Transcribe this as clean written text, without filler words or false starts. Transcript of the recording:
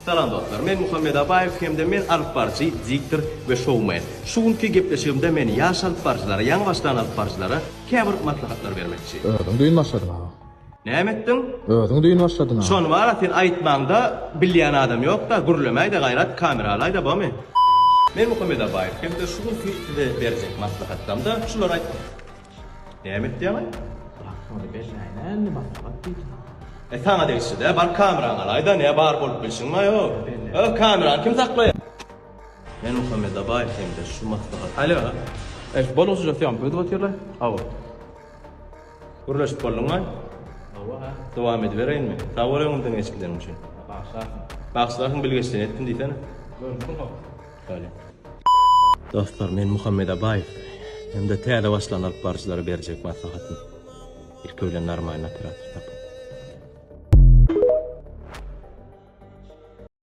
Salam dostlar, men Muhammet Abaýew hem-de men alypbaryjy, diktor we şoumen. Şu günki gepleşigimde men ýaş alypbaryjylara, ýaňy başlan alypbaryjylara käbir maslahatlar bermekçi. Özüň düýn başladyň aga. Näme etdiň? Özüň düýn başladyň aga. Şony bara sen aýtmaňda bilýän adam ýokda, gürlemäýdä gaýrat kamera alaýda bomy? Men Muhammet Abaýew hem-de şu günki size berjek maslahatlamda şulary aýtmak. Näme etýäňaý? Bloknody belläýin-ä indi maslahat diýdiň. E saňa degişli dä, bar kameraňy alaýda, nä bar bolup bilşiň bar ýok. E kamerany kim saklaýar? Men Muhammet Abaýew hem-de şu maslahat. Alo. E şu bolgusyzja syýamka edip otyrlar. Hawa. Gürleşip bolduňmy? Hawa, ha. Dowam edibereýinmi? Sag bol öňümden geçip gideniň üçin. Bagyşlarsyň. Bagyşlarsyň bilgeşden etdim diýsene. Görüpsiň how. Bolýa. Dostlar men Muhammet Abaýew hem-de täze başlan alyp baryjylara berjek maslahatym. Ilki bilen normalny operator tapyň.